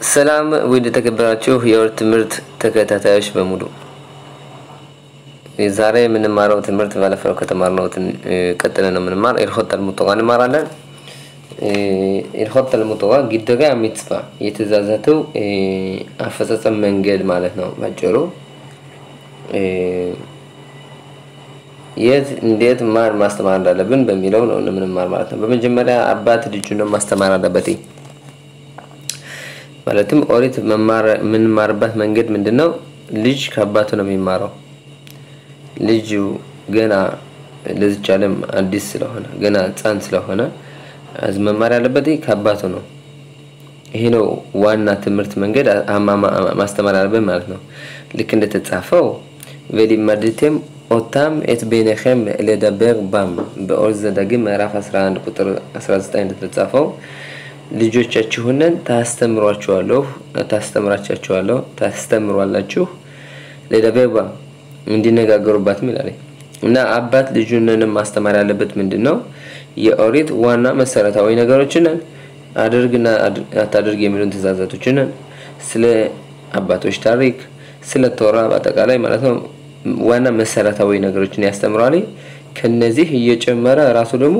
ሰላም ውድ የተከበራችሁ የወር ትምህርት ተከታታዮች በሙሉ፣ ዛሬ የምንማረው ትምህርት ባለፈው ከተማርነው ቀጥለን ነው የምንማር። הלכות תלמוד תורה እንማራለን። הלכות תלמוד תורה גדרי המצווה፣ የትእዛዛቱ አፈጻጸም መንገድ ማለት ነው። ባጭሩ የት፣ እንዴት፣ ማን ማስተማር እንዳለብን በሚለው ነው የምንማር ማለት ነው። በመጀመሪያ አባት ልጁን ነው ማስተማር አለበት። ማለትም ኦሪት የምንማርበት መንገድ ምንድን ነው? ልጅ ከአባቱ ነው የሚማረው። ልጁ ገና ለዚች ዓለም አዲስ ስለሆነ፣ ገና ሕፃን ስለሆነ መማር ያለበት ከአባቱ ነው። ይሄ ነው ዋና ትምህርት መንገድ ማስተማር ያለበት ማለት ነው። ልክ እንደተጻፈው ולימדתם אותם את בניכם לדבר בם፣ በኦሪት ዘዳግም ምዕራፍ 11 ቁጥር 19 እንደተጻፈው ልጆቻችሁንን ታስተምሯቸዋለሁ ታስተምራቻቸዋለሁ ታስተምሯላችሁ לדבר בם፣ እንዲነጋገሩባትም ይላል። እና አባት ልጁንንም ማስተማር ያለበት ምንድን ነው? የኦሪት ዋና መሰረታዊ ነገሮችን፣ አድርግና አታድርግ የሚሉን ትእዛዛቶችን፣ ስለ አባቶች ታሪክ፣ ስለ ቶራ በአጠቃላይ ማለት ነው፣ ዋና መሰረታዊ ነገሮችን ያስተምረዋል። ከነዚህ እየጨመረ ራሱ ደግሞ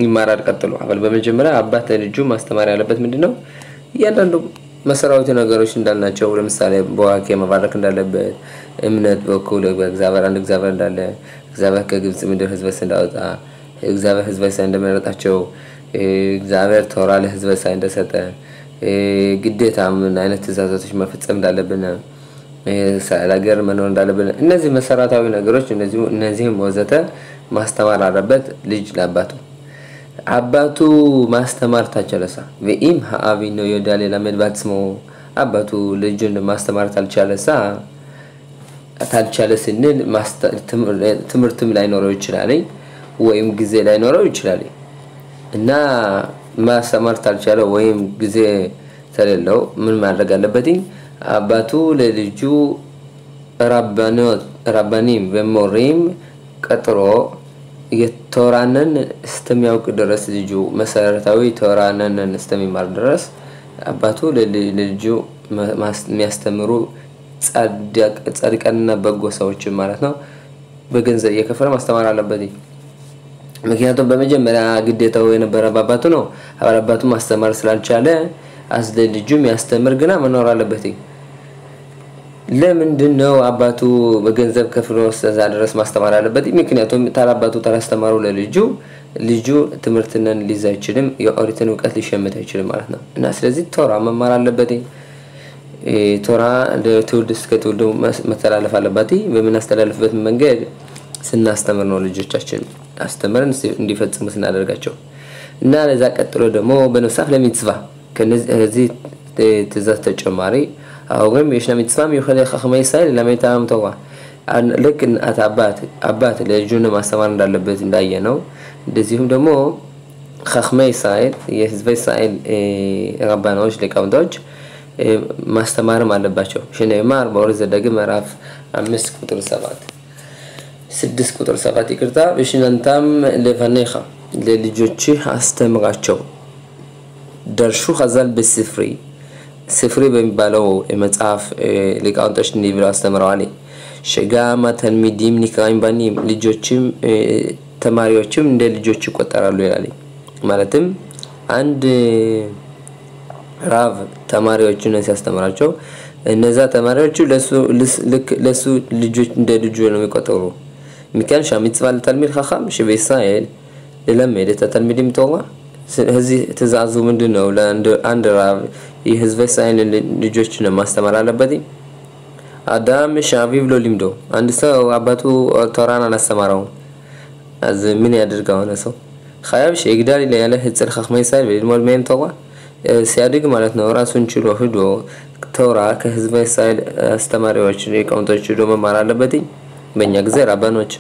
ይማራል ቀጥሎ። አበል በመጀመሪያ አባት ለልጁ ማስተማር ያለበት ምንድን ነው? እያንዳንዱ መሰረታዊ ነገሮች እንዳልናቸው፣ ለምሳሌ በዋኬ መባረክ እንዳለበት፣ እምነት በኩል በእግዚአብሔር አንድ እግዚአብሔር እንዳለ፣ እግዚአብሔር ከግብፅ ምድር ሕዝበ እስራኤል እንዳወጣ፣ እግዚአብሔር ሕዝበ እስራኤል እንደመረጣቸው፣ እግዚአብሔር ቶራ ለሕዝበ እስራኤል እንደሰጠ፣ ግዴታ ምን አይነት ትእዛዛቶች መፈጸም እንዳለብን፣ እስራኤል ሀገር መኖር እንዳለብን፣ እነዚህ መሰረታዊ ነገሮች እነዚህም ወዘተ ማስተማር አለበት ልጅ ለአባቱ። አባቱ ማስተማር ታልቻለሳ፣ ואם האב אינו יודע ללמד בעצמו፣ አባቱ ልጁን ማስተማር ታልቻለሳ፣ ታልቻለ ስንል ትምህርትም ላይኖረው ይችላል ወይም ጊዜ ላይኖረው ይችላል። እና ማስተማር ታልቻለ ወይም ጊዜ ተሌለው ምን ማድረግ አለበት? አባቱ ለልጁ רבנים ומורים ቀጥሮ የቶራንን እስከሚያውቅ ድረስ፣ ልጁ መሰረታዊ ቶራንን እስከሚማር ድረስ አባቱ ለልጁ የሚያስተምሩ ጻድቃንና በጎ ሰዎችን ማለት ነው በገንዘብ እየከፈለ ማስተማር አለበት። ምክንያቱም በመጀመሪያ ግዴታው የነበረ አባቱ ነው። አባቱ ማስተማር ስላልቻለ አስለ ልጁ የሚያስተምር ግና መኖር አለበት። ለምንድን ነው አባቱ በገንዘብ ከፍሎ እስከዛ ድረስ ማስተማር አለበት? ምክንያቱም ታላባቱ ታላስተማሩ ለልጁ ልጁ ትምህርትንን ሊይዝ አይችልም፣ የኦሪትን እውቀት ሊሸምት አይችልም ማለት ነው። እና ስለዚህ ቶራ መማር አለበት። ቶራ ለትውልድ እስከ ትውልድ መተላለፍ አለባት። በምናስተላልፍበት መንገድ ስናስተምር ነው፣ ልጆቻችን አስተምረን እንዲፈጽሙ ስናደርጋቸው። እና ለዛ ቀጥሎ ደግሞ בנוסף למצווה፣ ከነዚህ ትእዛዝ ተጨማሪ ההורים ישנה מצווה מיוחדת לחכמי ישראל ללמד את העם תורה። ልክ አባት ለልጁን ማስተማር እንዳለበት እንዳየ ነው። እንደዚሁም ደግሞ חכמי ישראל፣ የህዝበ እስራኤል ረባናዎች ሊቃውንቶች ማስተማርም አለባቸው። שנאמר፣ በኦሪት ዘዳግም ምዕራፍ 5 ቁጥር 7፣ 6 ቁጥር 7 ይቅርታ፣ ושיננתם לבניך፣ ለልጆችህ አስተምራቸው። דרשו חז"ל בספרי፣ ספרי በሚባለው መጽሐፍ ሊቃውንቶች እንዲህ ብለው አስተምረዋል። שגם התלמידים נקראים בנים፣ ልጆችም ተማሪዎችም እንደ ልጆች ይቆጠራሉ ይላል። ማለትም አንድ רב ተማሪዎችን ሲያስተምራቸው እነዛ ተማሪዎቹ ለሱ ልጆች እንደ ልጁ ነው የሚቆጠሩ። מכאן שהמצווה לתלמיד חכם שבישראל ללמד את התלמידים תורה። እዚህ ትእዛዙ ምንድን ነው? ለአንድ רב የህዝበ እስራኤል ልጆችን ማስተማር አለበት። אדם שאביו לא לימדו፣ አንድ ሰው አባቱ ቶራን አላስተማረውም። אז ምን ያድርግ አሁን ሰው? חייב שיגדל ילך אצל חכמי ישראל וללמוד מהם תורה። ሲያድግ ማለት ነው ራሱን ችሎ ሂዶ ቶራ ከህዝበ እስራኤል አስተማሪዎች ሊቃውንቶች ሂዶ መማር አለበት። በእኛ ጊዜ ራባኖች።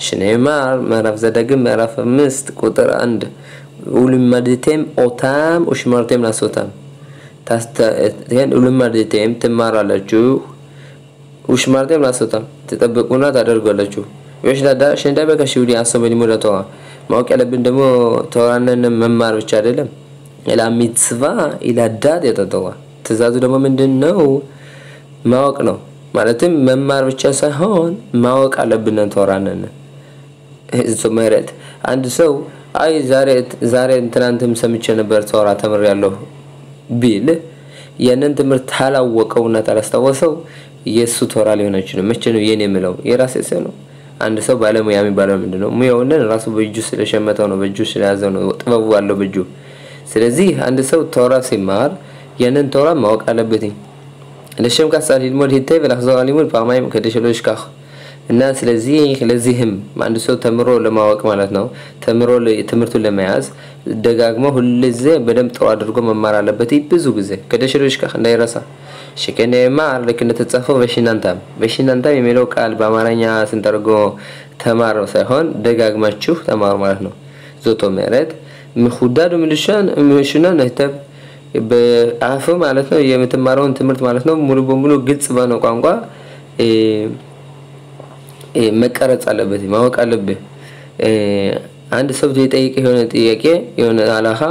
שנאמר፣ ምዕራፍ ዘዳግም ምዕራፍ 5 ቁጥር 1፣ ולמדתם אותם ושמרתם לעשותם። ולמדתם ትማራላችሁ፣ ושמרתם לעשותם ትጠብቁና ታደርጓላችሁ። יש לדעת שאין די בכך שיהודי יעסוק בלימוד התורה። ማወቅ ያለብን ደግሞ ቶራንን መማር ብቻ አይደለም፣ אלא מצווה היא לדעת את התורה። ትእዛዙ ደግሞ ምንድነው? ማወቅ ነው። ማለትም መማር ብቻ ሳይሆን ማወቅ አለብን ቶራንን። זאת אומרת አንድ ሰው አይ ዛሬ ትናንትም ሰምቼ ነበር ቶራ ተምሬያለሁ ቢል ያንን ትምህርት ታላወቀውና ታላስታወሰው የሱ ቶራ ሊሆን አይችልም። መቼ ነው የኔ የምለው? የራሴ ሰው ነው። አንድ ሰው ባለሙያ የሚባለው ምንድነው? ሙያውን ራሱ በእጁ ስለሸመተው ነው፣ በእጁ ስለያዘው ነው፣ ጥበቡ አለው በእጁ። ስለዚህ አንድ ሰው ቶራ ሲማር ያንን ቶራ ማወቅ አለበት። לשם כך צריך ללמוד היטב ולחזור על הלימוד פעמיים כדי שלא ישכח። እና ስለዚህ ለዚህም አንድ ሰው ተምሮ ለማወቅ ማለት ነው፣ ተምሮ ትምህርቱን ለመያዝ ደጋግሞ ሁልጊዜ በደንብ ጥሩ አድርጎ መማር አለበት። ብዙ ጊዜ כדי שלא ישכח እንዳይረሳ። שכן נאמר ልክ እንደተጻፈው ושיננתם። ושיננתם የሚለው ቃል በአማርኛ ስንተረጎ ተማር ሳይሆን ደጋግማችሁ ተማሩ ማለት ነው። זאת אומרת מחודד ומשונן היטב በአፍ ማለት ነው የምትማረውን ትምህርት ማለት ነው ሙሉ በሙሉ ግልጽ በሆነ ቋንቋ መቀረጽ አለበት፣ ማወቅ አለብህ። አንድ ሰው የጠየቀ የሆነ ጥያቄ የሆነ አላኻ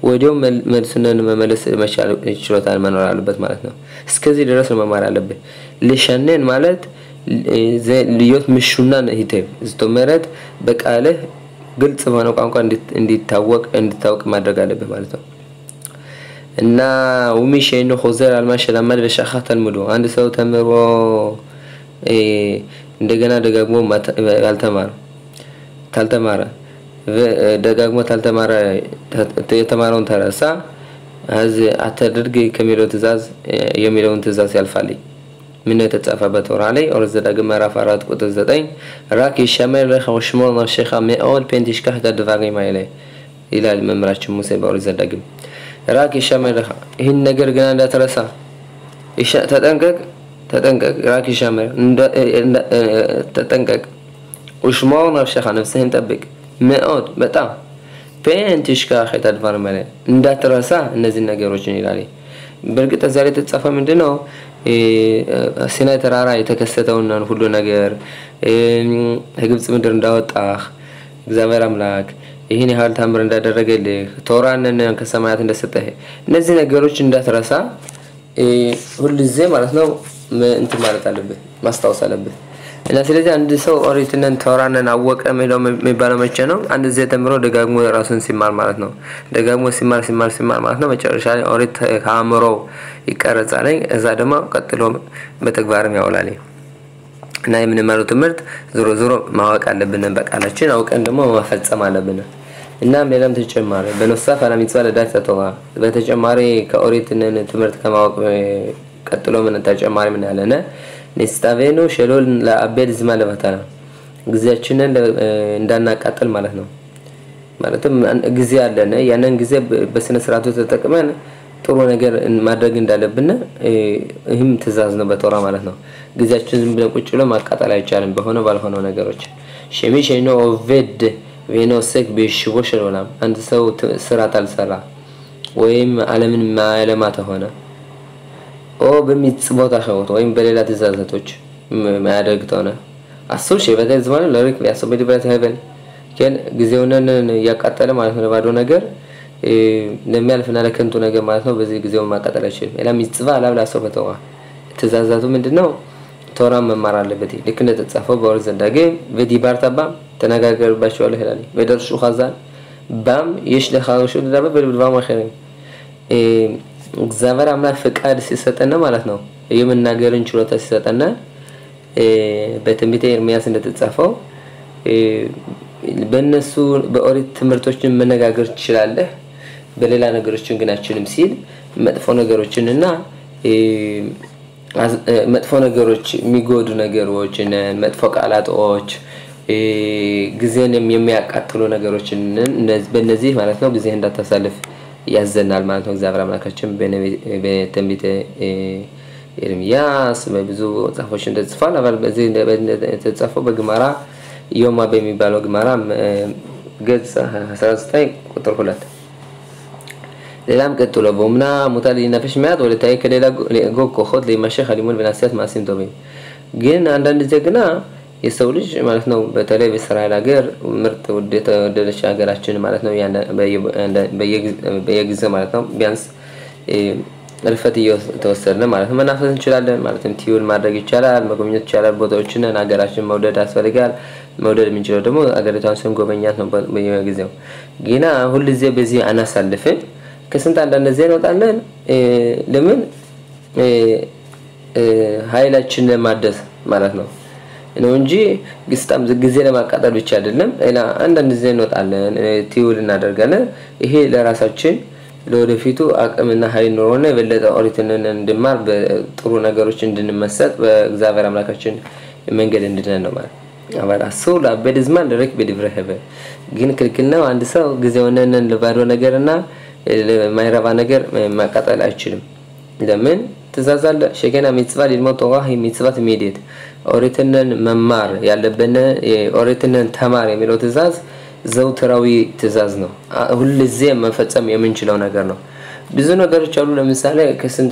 ወዲያው መልሱን መመለስ መቻል ችሎታ መኖር አለበት ማለት ነው። እስከዚህ ድረስ ነው መማር አለብህ። לשנן ማለት להיות משונן היטב זאת אומרת በቃልህ ግልጽ በሆነ ቋንቋ እንዲታወቅ ማድረግ አለብህ ማለት ነው። እና ומי שאינו חוזר על מה שלמד ושכח תלמודו አንድ ሰው ተምሮ እንደገና ደጋግሞ ታልተማረ ደጋግሞ ታልተማረ የተማረውን ተረሳ אז አታድርግ ከሚለው ትእዛዝ የሚለውን ትእዛዝ ያልፋል። ምን የተጻፈ በቶራ ላይ? ኦሪት ዘዳግም ምዕራፍ 4 ቁጥር 9 רק הישמר לך ושמור נפשך מאוד פן תשכח את הדברים האלה ይላል መምህራችን ሙሴ በኦሪት ዘዳግም። רק הישמר לך ይህን ነገር ገና እንዳትረሳ ተጠንቀቅ ተጠንቀቅ። רק הישמר ተጠንቀቅ። ושמור נפשך ነፍስህን ጠብቅ מאוד በጣም פן תשכח את הדברים האלה እንዳትረሳ እነዚህን ነገሮችን ይላል። በእርግጥ እዛ ላይ የተጻፈ ምንድነው? ሲናይ ተራራ የተከሰተውን ሁሉ ነገር ከግብጽ ምድር እንዳወጣህ እግዚአብሔር አምላክ ይህን ያህል ታምር እንዳደረገልህ ቶራንን ከሰማያት እንደሰጠህ እነዚህ ነገሮች እንዳትረሳ ሁልጊዜ ማለት ነው እንትን ማለት አለብህ፣ ማስታወስ አለብህ። እና ስለዚህ አንድ ሰው ኦሪትንን ቶራንን አወቀ የሚባለው መቼ ነው? አንድ ጊዜ ተምሮ ደጋግሞ ራሱን ሲማር ማለት ነው። ደጋግሞ ሲማር ሲማር ሲማር ማለት ነው መጨረሻ ላይ ኦሪት ከአእምሮ ይቀረጻል። እዛ ደግሞ ቀጥሎ በተግባርም ያውላል። እና የምንማረው ትምህርት ዞሮ ዞሮ ማወቅ አለብን፣ በቃላችን አውቀን ደግሞ መፈጸም አለብን። እናም ሌላም ተጨማሪ በነሳፍ على מצווה לדעת את התורה በተጨማሪ ከኦሪት ትምህርት ከማወቅ ቀጥሎ ምን ተጨማሪ ምን ያለነ נצטווינו שלא לאבד זמן לבטלה ጊዜያችንን እንዳናቃጥል ማለት ነው። ማለትም ጊዜ አለን፣ ያንን ጊዜ በስነ ስርዓቱ ተጠቅመን ጥሩ ነገር ማድረግ እንዳለብን ይህም ትእዛዝ ነው በቶራ ማለት ነው። ጊዜያችን ዝም ብለን ቁጭ ብሎ ማቃጠል አይቻልም በሆነ ባልሆነው ነገሮች። שמי שאינו עובד ואינו עוסק ביישובו של עולם አንድ ሰው ስራ ታልሰራ ወይም ዓለምን ማያለማ ተሆነ או במצוות אחרות ወይም በሌላ ትእዛዛቶች ማያደርግ ተሆነ אסור שיבטל זמנו לריק ויעסוק בדברי הבל כן ጊዜውን እያቃጠለ ማለት ነው ለባዶ ነገር ለሚያልፍና ለከንቱ ነገር ማለት ነው። በዚህ ጊዜውን ማቃጠል አይችልም። אלא מצווה עליו לעסוק בתורה ትእዛዛቱ ምንድነው? ቶራን መማር አለበት። ልክ እንደተጻፈው በኦሪት ዘዳግም ודיברת בם ተነጋገርባቸዋለህ ይላል። ודרשו חז"ל בם יש לך רשות לדבר ולדברים אחרים እግዚአብሔር አምላክ ፍቃድ ሲሰጠን ማለት ነው የመናገርን ችሎታ ሲሰጠን በትንቢተ ኤርሚያስ እንደተጻፈው በእነሱ በኦሪት ትምህርቶችን መነጋገር ትችላለህ በሌላ ነገሮችን ግን አችልም ሲል መጥፎ ነገሮችንና መጥፎ ነገሮች የሚጎዱ ነገሮችን መጥፎ ቃላቶች ጊዜን የሚያቃጥሉ ነገሮችን በእነዚህ ማለት ነው ጊዜ እንዳታሳልፍ ያዘናል ማለት ነው። እግዚአብሔር አምላካችን በትንቢተ ኤርሚያስ በብዙ መጽሐፎች እንደተጽፏል። አባል በዚህ የተጻፈው በግማራ ዮማ በሚባለው ግማራ ገጽ 19 ቁጥር 2። ሌላም ቀጥሎ ואומנם מותר להינפש מעט ולתאר כדי לאגור כוחות להימשך הלימוד ולעשיית מעשים טובים ግን አንዳንድ ጊዜ ግና የሰው ልጅ ማለት ነው በተለይ በእስራኤል ሀገር ምርጥ የተወደደች ሀገራችን ማለት ነው በየጊዜው ማለት ነው ቢያንስ እረፍት እየተወሰድን ማለት ነው። መናፈስ እንችላለን ማለትም ቲዩል ማድረግ ይቻላል፣ መጎብኘት ይቻላል ቦታዎችን። ሀገራችን መውደድ ያስፈልጋል። መውደድ የምንችለው ደግሞ አገሪቷን ስንጎበኛት ነው በየጊዜው። ግና ሁልጊዜ በዚህ አናሳልፍም። ከስንት አንዳንድ ጊዜ እንወጣለን። ለምን? ኃይላችን ለማደስ ማለት ነው ነው እንጂ ግስጣም ጊዜ ለማቃጠል ብቻ አይደለም። ሌላ አንዳንድ ጊዜ እንወጣለን፣ ቲዩል እናደርጋለን። ይሄ ለራሳችን ለወደፊቱ አቅምና ኃይል ኖሮን የበለጠ ኦሪትን እንድማር፣ በጥሩ ነገሮች እንድንመሰጥ፣ በእግዚአብሔር አምላካችን መንገድ እንድነን ነው ማለት። אבל אסור לאבד זמן רק בדברי הבל። ግን ክልክል ነው፣ አንድ ሰው ጊዜውን ለባዶ ነገርና ለማይረባ ነገር ማቃጠል አይችልም። ለምን? ትእዛዝ አለ። שכן המצווה ללמוד תורה היא מצווה תמידית። ኦሪትን መማር ያለብን፣ ኦሪትን ተማር የሚለው ትእዛዝ ዘውትራዊ ትእዛዝ ነው። ሁልጊዜ መፈጸም የምንችለው ነገር ነው። ብዙ ነገሮች አሉ። ለምሳሌ ከስንት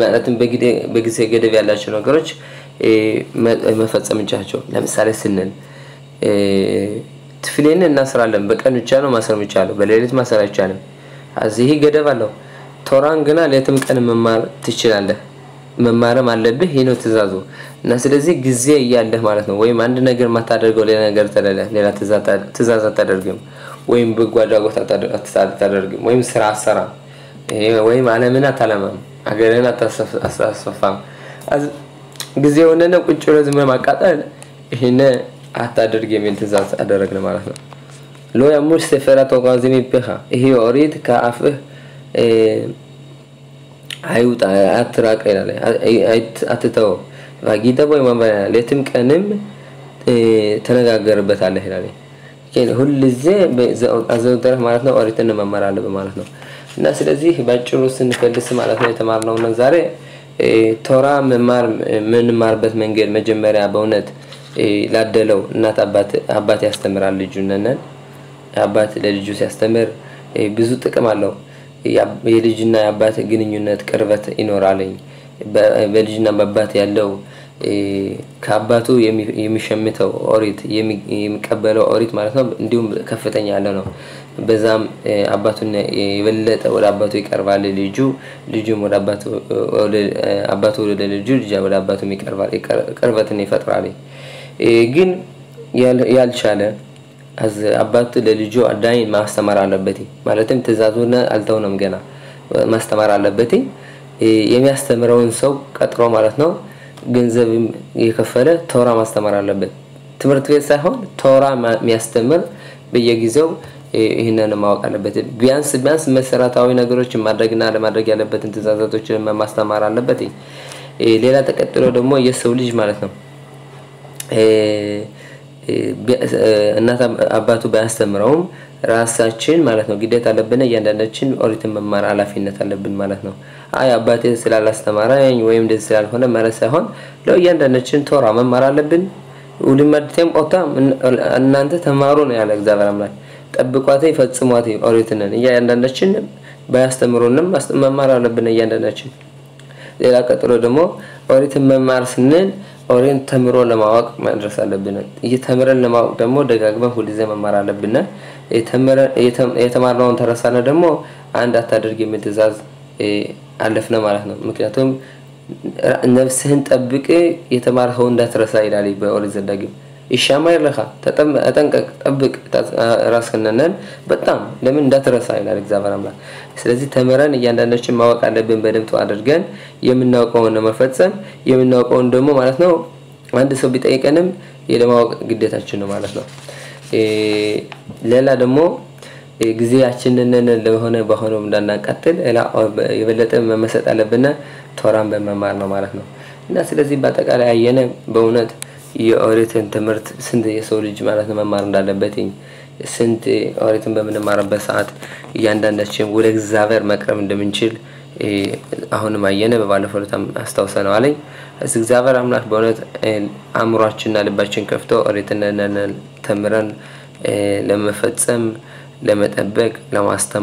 ማለትም በጊዜ ገደብ ያላቸው ነገሮች መፈጸም እንችላቸው። ለምሳሌ ስንል ትፍሌን እናስራለን። በቀን ብቻ ነው ማሰር የሚቻለው፣ በሌሊት ማሰር አይቻልም። ይሄ ገደብ አለው። ቶራን ግና ሌትም ቀን መማር ትችላለህ፣ መማርም አለብህ። ይህ ነው ትእዛዙ። እና ስለዚህ ጊዜ እያለህ ማለት ነው፣ ወይም አንድ ነገር ማታደርገው ሌላ ነገር ተለለ ሌላ ትእዛዝ አታደርግም፣ ወይም በጎ አድራጎት አታደርግም፣ ወይም ስራ አትሰራም፣ ወይም ዓለምን አታለማም፣ ሀገርህን አታስፋፋም። ጊዜውን ቁጭ ብሎ ዝም ብሎ ማቃጠል ይሄን አታደርግ የሚል ትእዛዝ አደረግን ማለት ነው። לא ימוש ספר התורה הזה מפיך። ይሄ ኦሪት ከአፍህ አይውጣ፣ አትራቅ ይላል፣ አትተወው። והגית בו יומם ולילה፣ ሌትም ቀንም ተነጋገርበታለህ ይላል። ሁልጊዜ አዘውትረህ ማለት ነው ኦሪትን መማር አለብህ ማለት ነው። እና ስለዚህ ባጭሩ ስንፈልስ ማለት ነው የተማርነው ነው ዛሬ፣ ቶራ መማር የምንማርበት መንገድ መጀመሪያ በእውነት ላደለው እናት አባት ያስተምራል ልጁን። ነን አባት ለልጁ ሲያስተምር ብዙ ጥቅም አለው። የልጅና የአባት ግንኙነት ቅርበት ይኖራልኝ። በልጅና በአባት ያለው ከአባቱ የሚሸምተው ኦሪት፣ የሚቀበለው ኦሪት ማለት ነው እንዲሁም ከፍተኛ ያለው ነው። በዛም አባቱን የበለጠ ወደ አባቱ ይቀርባል ልጁ፣ ልጁም ወደ አባቱ፣ አባቱ ወደ ልጁ፣ ልጅ ወደ አባቱ ይቀርባል፣ ቅርበትን ይፈጥራል። ግን ያልቻለ አባት ለልጁ አዳኝ ማስተማር አለበት። ማለትም ትእዛዙን አልተውነም፣ ገና ማስተማር አለበት። የሚያስተምረውን ሰው ቀጥሮ ማለት ነው፣ ገንዘብ የከፈለ ቶራ ማስተማር አለበት። ትምህርት ቤት ሳይሆን ቶራ የሚያስተምር በየጊዜው ይህንን ማወቅ አለበት። ቢያንስ ቢያንስ መሰረታዊ ነገሮችን ማድረግና ለማድረግ ያለበትን ትእዛዛቶችን ማስተማር አለበት። ሌላ ተቀጥሎ ደግሞ የሰው ልጅ ማለት ነው እናት አባቱ ባያስተምረውም ራሳችን ማለት ነው ግዴታ አለብን፣ እያንዳንዳችን ኦሪትን መማር ኃላፊነት አለብን ማለት ነው። አይ አባቴ ስላላስተማረኝ ወይም እንደዚህ ስላልሆነ ማለት ሳይሆን ለእያንዳንዳችን ቶራ መማር አለብን። ולמדתם אותה፣ እናንተ ተማሩ ነው ያለ እግዚአብሔር አምላክ። ጠብቋት፣ ፈጽሟት ኦሪትንን። እያንዳንዳችን ባያስተምሩንም መማር አለብን እያንዳንዳችን። ሌላ ቀጥሎ ደግሞ ኦሪትን መማር ስንል ኦሪትን ተምሮ ለማወቅ መድረስ አለብን። እየተምረን ለማወቅ ደግሞ ደጋግመን ሁልጊዜ መማር አለብን። የተማርነውን ተረሳነ ደግሞ አንድ አታድርግ የሚል ትእዛዝ አለፍነ ማለት ነው። ምክንያቱም ነፍስህን ጠብቅ፣ የተማርኸው እንዳትረሳ ይላል በኦሪት ዘዳግም። ይሻማ ይለኻ፣ ተጠንቀቅ፣ ጠብቅ ራስህን በጣም፣ ለምን? እንዳትረሳ ይላል እግዚአብሔር አምላክ። ስለዚህ ተምረን እያንዳንዳችን ማወቅ አለብን በደንብ አድርገን፣ የምናውቀውን መፈጸም፣ የምናውቀውን ደግሞ ማለት ነው አንድ ሰው ቢጠይቀንም የለማወቅ ግዴታችን ነው ማለት ነው። ሌላ ደግሞ ጊዜያችንን ለሆነ በሆነው እንዳናቃጥል የበለጠ መመሰጥ አለብን ቶራን በመማር ነው ማለት ነው። እና ስለዚህ በአጠቃላይ አየነ በእውነት የኦሪትን ትምህርት ስንት የሰው ልጅ ማለት ነው መማር እንዳለበት፣ ስንት ኦሪትን በምንማርበት ሰዓት እያንዳንዳችን ወደ እግዚአብሔር መቅረብ እንደምንችል አሁንም አየነ፣ በባለፈው ዕለትም አስታውሰነዋል። እግዚአብሔር አምላክ በእውነት አእምሯችንና ልባችን ከፍቶ ኦሪትን ተምረን ለመፈጸም፣ ለመጠበቅ፣ ለማስተማር